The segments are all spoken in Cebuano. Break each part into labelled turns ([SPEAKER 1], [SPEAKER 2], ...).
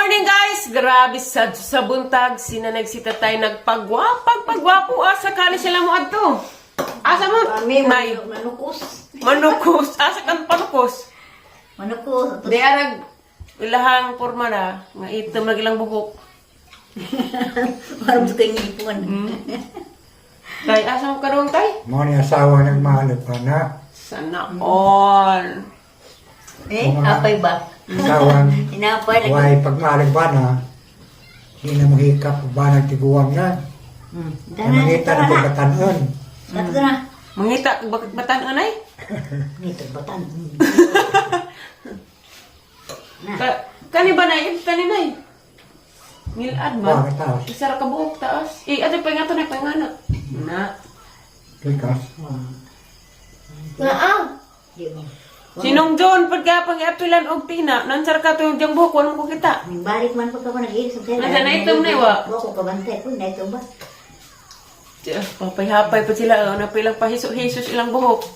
[SPEAKER 1] Morning, guys! Grabe sa buntag, sina nagsitatay nagpagwapag pagwapo asa kali sila mo adto. Asa mo?
[SPEAKER 2] Kami,
[SPEAKER 1] Nay,
[SPEAKER 2] manukos.
[SPEAKER 1] Manukos. Asa kan panukos?
[SPEAKER 2] Manukos.
[SPEAKER 1] Di arag ilahang porma na nga itom lagi lang buhok.
[SPEAKER 2] Parang sa kanyang ipon.
[SPEAKER 1] Tay, asa mo karon, tay?
[SPEAKER 3] Mo ni asawa nagmahal pa na.
[SPEAKER 1] Sana all.
[SPEAKER 2] Eh, apay ba?
[SPEAKER 3] Asawa,
[SPEAKER 2] Inapay lagi.
[SPEAKER 3] way pagmahalag ba na, hindi na mohikap ba nagtiguang na.
[SPEAKER 2] Dana,
[SPEAKER 3] Nangita na
[SPEAKER 2] dana.
[SPEAKER 3] pagkatanon.
[SPEAKER 2] Dato na.
[SPEAKER 1] Mangita bakit batan anay?
[SPEAKER 2] Dito, batan.
[SPEAKER 1] Ka kani ba nay? Kani nay? Ngilad man.
[SPEAKER 3] Wa taas.
[SPEAKER 1] Isa ra ka buhok taas. Eh, ato pa nga to nay panganot. Na.
[SPEAKER 3] Likas.
[SPEAKER 4] Nga ah.
[SPEAKER 2] Di mo.
[SPEAKER 1] Sinong John pagka pag-apilan og tina, nansar ka to yung diyang buhok, wala mo ko kita.
[SPEAKER 2] Balik man pagka ko nag-iisip sa'yo.
[SPEAKER 1] Nasa na itom na, iwa.
[SPEAKER 2] Wa ko kabantay ko, na itom ba?
[SPEAKER 1] Tiyo, papay-hapay pa sila, oh, napilang pahiso-hisos ilang buhok.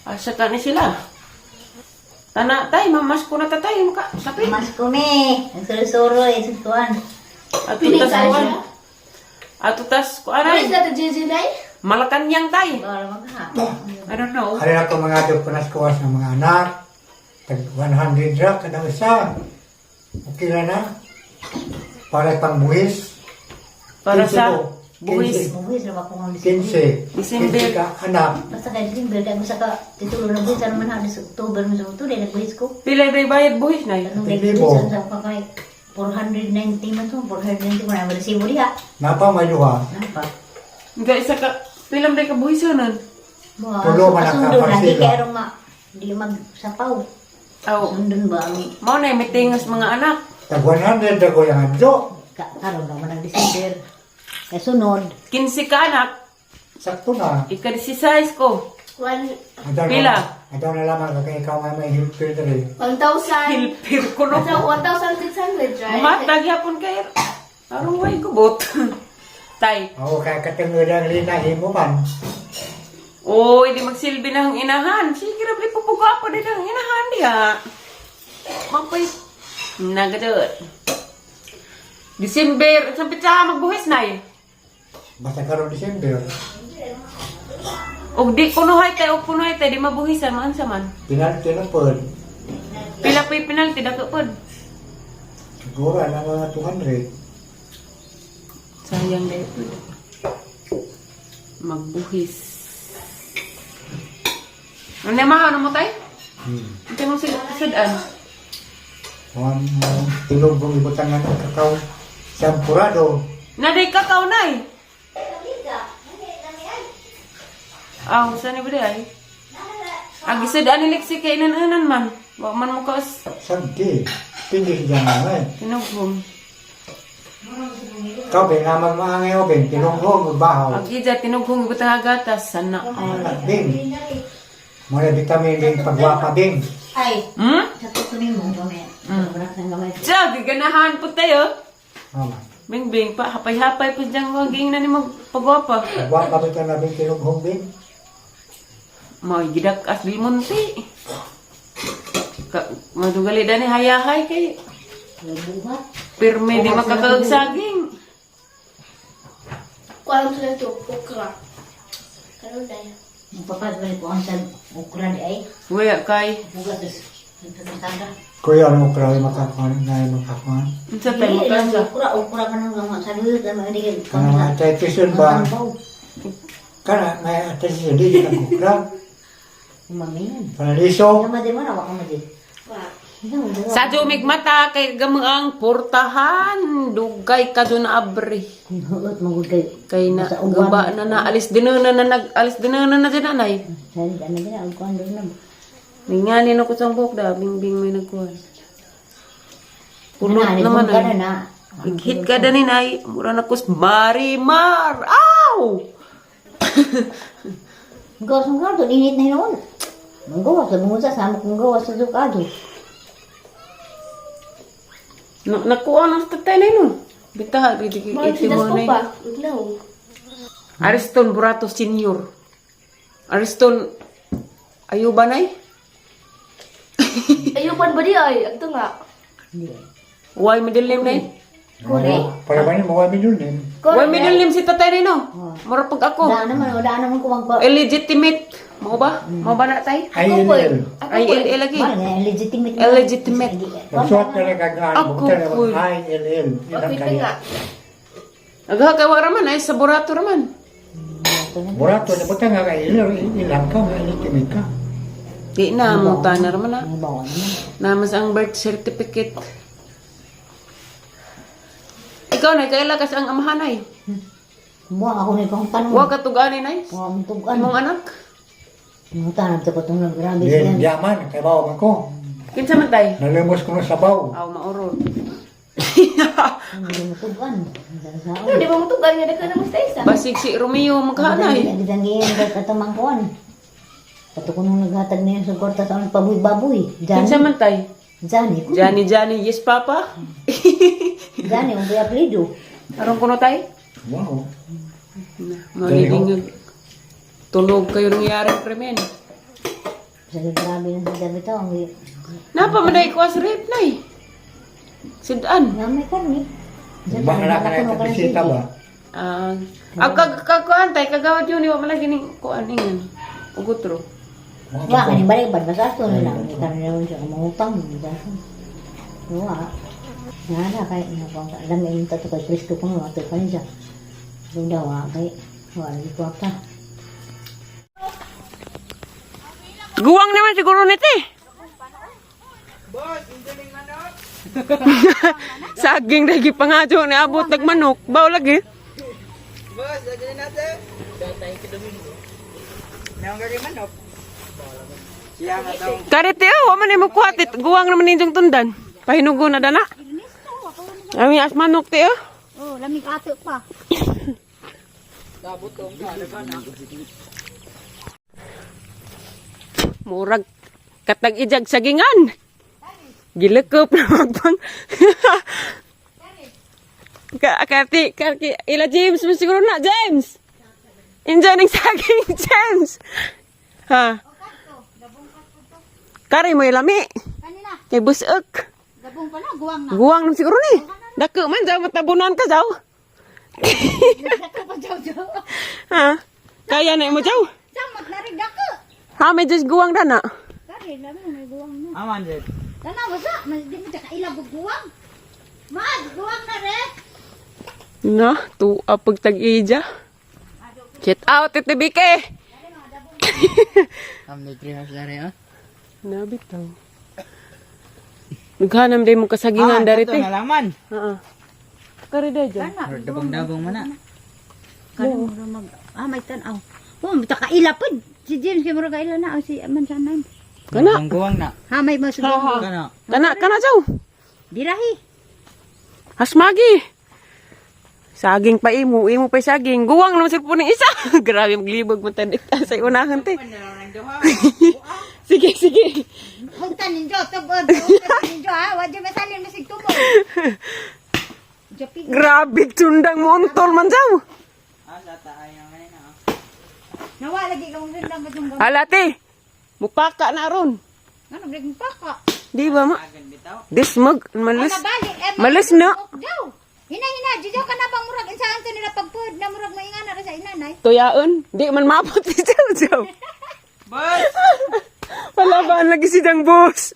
[SPEAKER 1] Asa ka ni sila. Tana, tay, mamas ko na tatay, maka, kapit.
[SPEAKER 2] Mas kumi. Ang suro-suro eh, sa tuwan.
[SPEAKER 1] Ato tas kuan. Ato tas kuan
[SPEAKER 4] What
[SPEAKER 1] ay.
[SPEAKER 4] is that, the JJ Nay?
[SPEAKER 1] Malacanang, tay.
[SPEAKER 2] Bawal magha.
[SPEAKER 1] I don't know.
[SPEAKER 3] Ari ako mga doon ko ng mga anak. Tag 100 ra kada usa. Okay ra na. Para pang buhis.
[SPEAKER 1] Para
[SPEAKER 3] 15
[SPEAKER 1] sa
[SPEAKER 3] ko.
[SPEAKER 1] buhis.
[SPEAKER 2] Buhis na ako ng
[SPEAKER 3] 15.
[SPEAKER 1] December.
[SPEAKER 3] 15 ka anak.
[SPEAKER 2] Basta kay December, kaya gusto ka titulo ng buhis, ano man ha, sa October, mo sa October, nagbuhis ko.
[SPEAKER 1] Pila day bayad buhis nay?
[SPEAKER 2] Anong
[SPEAKER 3] Libo.
[SPEAKER 2] nagbuhis, ang sa kay 490 man to, 490 man, ang resibo diha.
[SPEAKER 3] Napa may duha.
[SPEAKER 2] Napa?
[SPEAKER 1] Hindi isa ka pila day ka buhis nun.
[SPEAKER 2] Mga
[SPEAKER 3] Tulo man ang
[SPEAKER 2] sundon na, di
[SPEAKER 3] kaparsila.
[SPEAKER 2] kaya rong ma, di magsapaw.
[SPEAKER 1] Aw,
[SPEAKER 2] Sundon ba ang
[SPEAKER 1] mao na mitingas mga anak.
[SPEAKER 3] Tag 100 ra ko yung adyo.
[SPEAKER 2] Karon naman ang December. Kaya sunod,
[SPEAKER 1] 15 ka anak,
[SPEAKER 3] Sakto na.
[SPEAKER 1] ika-16 ko.
[SPEAKER 4] One,
[SPEAKER 3] Adaw
[SPEAKER 1] Pila?
[SPEAKER 3] Na, adaw na lamang kay ikaw nga may hilpir diri.
[SPEAKER 4] 1,000.
[SPEAKER 1] Hilpir ko no.
[SPEAKER 4] So, 1,600, right?
[SPEAKER 1] Matag yapon kay arong way gubot. Tay.
[SPEAKER 3] Oo, kay katungod ang lina himo man.
[SPEAKER 1] Oy, di magsilbi na ang inahan. Sige, grabe pupuga pa din ang inahan diha. Mapay nagadot. December, sa pitsa magbuhis nay.
[SPEAKER 3] Basta karon December.
[SPEAKER 1] Og di kunuhay tay, og kunuhay tay, di mabuhisan man sa man.
[SPEAKER 3] Penalty na pod.
[SPEAKER 1] Pila pa'y penalty dako pod.
[SPEAKER 3] Siguro na mga 200.
[SPEAKER 1] Sayang dahil pod. Magbuhis. Ano na ano mo tay? Ito mong sudan.
[SPEAKER 3] Mga tilog kong ibutangan ng kakao. Sampurado.
[SPEAKER 1] Naday kakao nay. Aw, saan ba di ay? Agi sudan ni Lexi kay inanan man. Wa man mo kaos
[SPEAKER 3] Sagdi. Pindi siya nga eh.
[SPEAKER 1] tinughong.
[SPEAKER 3] Ikaw, ben, nga magmaangay o, ben. Tinunghong, magbahaw.
[SPEAKER 1] Agi dya tinughong ibutang gatas sana all.
[SPEAKER 3] Bing. Mga vitamin bing pagwapa, bing.
[SPEAKER 2] Ay, sa tutunin mo kami. Wala kang gamay.
[SPEAKER 1] Tiya, giganahan po tayo.
[SPEAKER 3] Tama.
[SPEAKER 1] Bing bing pa hapay-hapay po diyang waging na ni magpagwapa.
[SPEAKER 3] Pagwapa ba ito na bing tinughong, bing?
[SPEAKER 1] May gidak as di munti. Ka, madugali dani hayahay kay
[SPEAKER 2] Buhat.
[SPEAKER 1] pirmi di makakaag saging.
[SPEAKER 4] Kuha sila ito, okra. Karon na yan.
[SPEAKER 2] Magpapadbalik ko ang sa okra di ay.
[SPEAKER 1] Waya kay
[SPEAKER 2] Bugat is. Nagtatanda.
[SPEAKER 3] Kuya, ano mo krawi makakuan, na makakuan.
[SPEAKER 1] unsa tay makansa?
[SPEAKER 2] Okra, okra ka nang gamot. Sa luyot na mga digil.
[SPEAKER 3] Kana mga arthritis ba? Kana, may arthritis di ka kukra.
[SPEAKER 2] Umamin.
[SPEAKER 3] Panaliso.
[SPEAKER 2] Gamad mo na, waka mo di.
[SPEAKER 4] Wa.
[SPEAKER 1] Sa dumig mata kay gamuang portahan dugay ka dun abri.
[SPEAKER 2] Huot mo gud kay.
[SPEAKER 1] Kay na
[SPEAKER 2] Sa uwan.
[SPEAKER 1] gaba na na alis din na na nag alis din na na din nanay.
[SPEAKER 2] Sa ano din ang kuan doon na.
[SPEAKER 1] Ninganin ako sa buhok da bingbing may nagkuhan. Pulot
[SPEAKER 2] Na,
[SPEAKER 1] naman
[SPEAKER 2] ka na
[SPEAKER 1] ay.
[SPEAKER 2] na.
[SPEAKER 1] Ighit ka dani nay, mura na kus Marimar. Aw!
[SPEAKER 2] Gawas mo ka init na noon. Manggawas sa bungo sa samok manggawas sa dukado.
[SPEAKER 1] Na nakuha na sa tatay na no. Bitaha di di
[SPEAKER 4] Mga
[SPEAKER 1] iti
[SPEAKER 4] sidas
[SPEAKER 1] mo
[SPEAKER 4] ko
[SPEAKER 1] nay.
[SPEAKER 4] pa. Ignaw.
[SPEAKER 1] Ariston Burato Senior. Ariston Ayuba nay?
[SPEAKER 4] Ayupan ba di ay? Agto nga.
[SPEAKER 2] Hindi.
[SPEAKER 1] Why middle name na eh?
[SPEAKER 2] Kore.
[SPEAKER 3] Para ba niyo mawa middle name?
[SPEAKER 1] Why middle name si tatay rin no? Mura pag ako.
[SPEAKER 2] Daan naman, wala naman kuwang ko.
[SPEAKER 1] Illegitimate. Mao ba? Mao ba na tay?
[SPEAKER 3] ILL.
[SPEAKER 1] Ay, L lagi.
[SPEAKER 2] Mahal nga, legitimate.
[SPEAKER 1] Illegitimate.
[SPEAKER 3] Magsuot ka na kagaan.
[SPEAKER 1] Ako,
[SPEAKER 3] Buktan na
[SPEAKER 1] uy.
[SPEAKER 3] ILL. Yun ang kaya.
[SPEAKER 1] Agha kay wa raman ay sa burato raman.
[SPEAKER 3] Burato na butang nga kay ILL. Ilang ka, nga illegitimate ka.
[SPEAKER 1] Di na mo na raman na.
[SPEAKER 2] Ang bawa naman.
[SPEAKER 1] Namas ang birth certificate. Ikaw na kaila kas ang amahan ay.
[SPEAKER 2] Buwa ako na ikaw tanong.
[SPEAKER 1] Wa ka tugani nay.
[SPEAKER 2] Wa mong tugan.
[SPEAKER 1] Imong anak.
[SPEAKER 2] Mga tanong sa katong grabe
[SPEAKER 3] Di,
[SPEAKER 2] siya.
[SPEAKER 3] yaman, kay bawa man ko.
[SPEAKER 1] Kinsa man tay?
[SPEAKER 3] Nalimos ko na sabaw.
[SPEAKER 1] Aw maurot.
[SPEAKER 2] Hindi mo tugan.
[SPEAKER 4] Ano, di ba mo tugal nga daghan mo sa isa?
[SPEAKER 1] Basig si Romeo magkaanay.
[SPEAKER 2] Gidanggihan kay katamang kuan. Kato ko nung naghatag niya sa kwarta sa anong pabuy-baboy.
[SPEAKER 1] Kinsa
[SPEAKER 2] Johnny.
[SPEAKER 1] man tay?
[SPEAKER 2] Johnny. ko.
[SPEAKER 1] Johnny Johnny, yes papa.
[SPEAKER 2] Johnny, ang kuya apelido.
[SPEAKER 1] Aron kuno tay?
[SPEAKER 3] Wow.
[SPEAKER 1] Magiging tunog kayo nangyari premen.
[SPEAKER 2] Sa grabe na sa gabi to. Ang
[SPEAKER 1] Napa man day ko as rape nay. Sidan.
[SPEAKER 2] Namay karni.
[SPEAKER 3] Bahala ka na ito bisita ba?
[SPEAKER 1] Ah, ang kag kagkuan tay kagawad yun wa man lagi ning kuan ingan. Ugutro.
[SPEAKER 2] Wa ka ni balik bad basta na lang. Ni karni naman siya mangutang. Wa. Na kay na ko alam yung tato kay Kristo ko nga ato pa niya. Dunda wa kay wa lagi kwarta.
[SPEAKER 1] Guwang naman siguro nito eh. Saging lagi pangadyo ni abot nagmanok. Bao lagi.
[SPEAKER 5] Boss, lagi na natin. Tatay ka Domingo. Meron ka rin manok. Siya nga daw.
[SPEAKER 1] Karite oh, wa man imo kuha tit. Guwang naman ninyong tundan. Pahinugo na dana. Ami as manok ti oh.
[SPEAKER 2] Oh, lamig ato pa.
[SPEAKER 1] Murag katag ijag sagingan. Gilekop na magpang. Ka kati kati ila James mo siguro na James. Enjoy ng saging James. Ha. Kari mo ilami.
[SPEAKER 2] Kanina,
[SPEAKER 1] Kay busok.
[SPEAKER 2] gabong pa na, guwang na.
[SPEAKER 1] Guwang nam siguro ni. Dako man jaw matabunan ka jaw.
[SPEAKER 2] Dako pa jaw jaw.
[SPEAKER 1] Ha. Kaya na imo jaw.
[SPEAKER 2] Samot na rin dako.
[SPEAKER 1] Ha may just guwang dana.
[SPEAKER 2] Kari lami may guwang na.
[SPEAKER 5] Aman, Jed.
[SPEAKER 2] Tanaw sa, mas di mo kaila guwang. Maad, guwang na re.
[SPEAKER 1] Na, tuwa pagtag-ija. Get out, Titi Bike!
[SPEAKER 5] Am ni tree house na rin, ah.
[SPEAKER 1] Nabitaw. Naghanam day mo kasagingan dari te.
[SPEAKER 5] na lang man.
[SPEAKER 1] Oo. Kari day dyan.
[SPEAKER 5] Dabong-dabong man na.
[SPEAKER 2] Kani mo mag ah may tan-aw. Oh, ta kaila pod. Si James kay murag kaila na o si man sanan.
[SPEAKER 1] Kana,
[SPEAKER 5] Guwang na.
[SPEAKER 2] Ha may mas guwang.
[SPEAKER 5] Kana.
[SPEAKER 1] kana, kana jaw.
[SPEAKER 2] Dirahi.
[SPEAKER 1] Hasmagi. Saging pa imo, imo pa saging. Guwang naman sila po ng isa. Grabe maglibog mo tadik sa unahan te. Sige, sige.
[SPEAKER 2] Hugtan ninyo tubod, hugtan ninyo ha. Wa di masalin masig tubod. Japi.
[SPEAKER 1] Grabe tundang mo untol man jaw.
[SPEAKER 5] Ah, sa taay na ngayon, ah.
[SPEAKER 2] Nawa lagi ka mong sundang katong
[SPEAKER 1] Hala te. Mupaka na ron.
[SPEAKER 2] Ano brig mo paka?
[SPEAKER 1] Di ba ma?
[SPEAKER 5] Agan bitaw.
[SPEAKER 1] Dismag, malas.
[SPEAKER 2] Mabalik eh.
[SPEAKER 1] Malas na.
[SPEAKER 2] Jaw. Hina hina, jaw ka na bang murag insaan to nila pagpud na murag maingana ra sa inanay.
[SPEAKER 1] Tuyaon, di man maabot si Jaw Jaw.
[SPEAKER 5] Boss!
[SPEAKER 1] Palaban lagi si Dang Boss.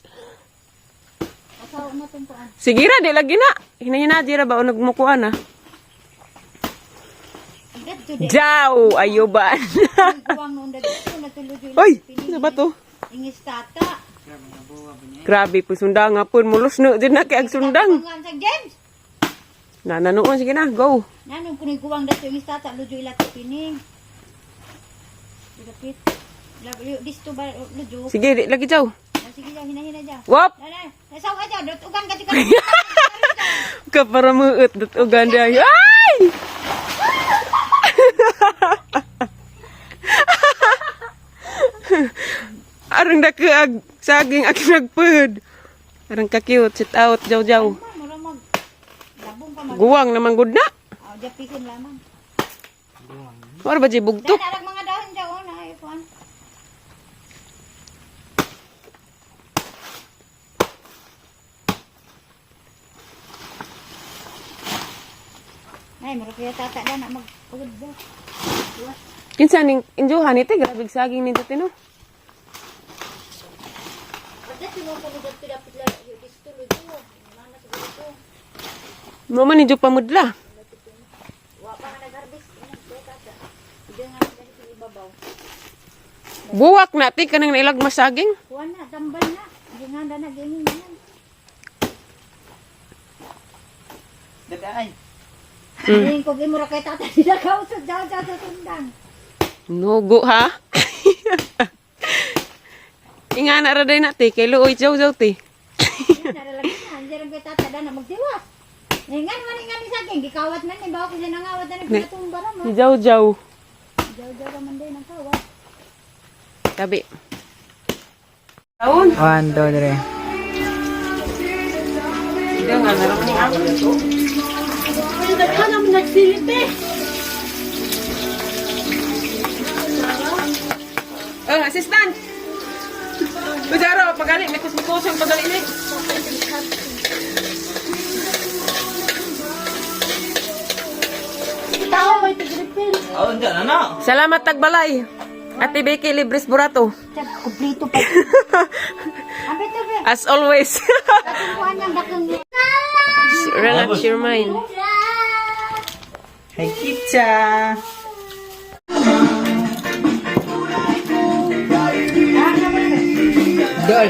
[SPEAKER 2] Asawa mo tong kuan.
[SPEAKER 1] Sige ra, di lagi na. Hinahina, di ra ba o nagmukuan ah.
[SPEAKER 2] Dadto di
[SPEAKER 1] Jaw, ayuban.
[SPEAKER 2] guwang noon dadto natulog yung
[SPEAKER 1] Oy, ano ba to?
[SPEAKER 2] Ingis tata.
[SPEAKER 1] Grabe po sundang nga po. Mulos no, din na kay ag sundang.
[SPEAKER 2] Guwang sa James.
[SPEAKER 1] Nananoon, sige na, go.
[SPEAKER 2] Nanong kuning guwang dadto ingis tata lujo ila pining. Dapit. Disto ba lujo?
[SPEAKER 1] Sige, di lagi Jaw.
[SPEAKER 2] Ah, sige jaw, hina hina jaw.
[SPEAKER 1] Wop!
[SPEAKER 2] Nana, nasaw ka jaw, dot ugan ka ka.
[SPEAKER 1] Kaparamuot, dot Uganda. Ay! Arang dakaag saging ak nagpud. Arang ka-cute, sit out, jaw jaw.
[SPEAKER 2] Mura mag labong pa mag.
[SPEAKER 1] Guwang naman gud na.
[SPEAKER 2] Ah, japikin lamang.
[SPEAKER 1] Mara ba di bugtok?
[SPEAKER 2] Dahil arag mga dahon jaw oh, na ay kuan. Ay, mura kaya tata na na magpugod ba.
[SPEAKER 1] Kinsa ning injuhan ni te, grabe saging nito te no. Mo man ninyo pamudla. Buwak na ti kanang nailag masaging.
[SPEAKER 2] Kuan na, tambal na. Ginganda na, gingin na.
[SPEAKER 5] Daday.
[SPEAKER 2] Mm. Kung mura kay tata sila kausap, jaw jaw sa sundang.
[SPEAKER 1] Nugo ha. Inga na ra day na ti kay luoy jaw jaw ti.
[SPEAKER 2] Naralagi na, andiyan kay tata na magtiwas. Ingan man ingan ni saging, gikawat man ni bawo ko siya nangawat na nagpinatumba ra man.
[SPEAKER 1] Jaw jaw.
[SPEAKER 2] Jaw jaw ra man din ang kawat.
[SPEAKER 1] Tabi. Taon.
[SPEAKER 5] 1, 2, 3.
[SPEAKER 1] Hindi nga naroon ni ako.
[SPEAKER 4] Ay, daghan ang nagsilip eh.
[SPEAKER 1] Oh, assistant. Bujaro, pagali, may kusong pagali ni.
[SPEAKER 4] Tao may tigripil.
[SPEAKER 5] Oh, hindi na na.
[SPEAKER 1] Salamat tagbalay. Ate Becky Libres Burato.
[SPEAKER 2] Tsak kumpleto pa. Ambet be.
[SPEAKER 1] As always.
[SPEAKER 2] Kuan nang dakong
[SPEAKER 1] Relax your mind.
[SPEAKER 5] Hi, Kitcha. Dol.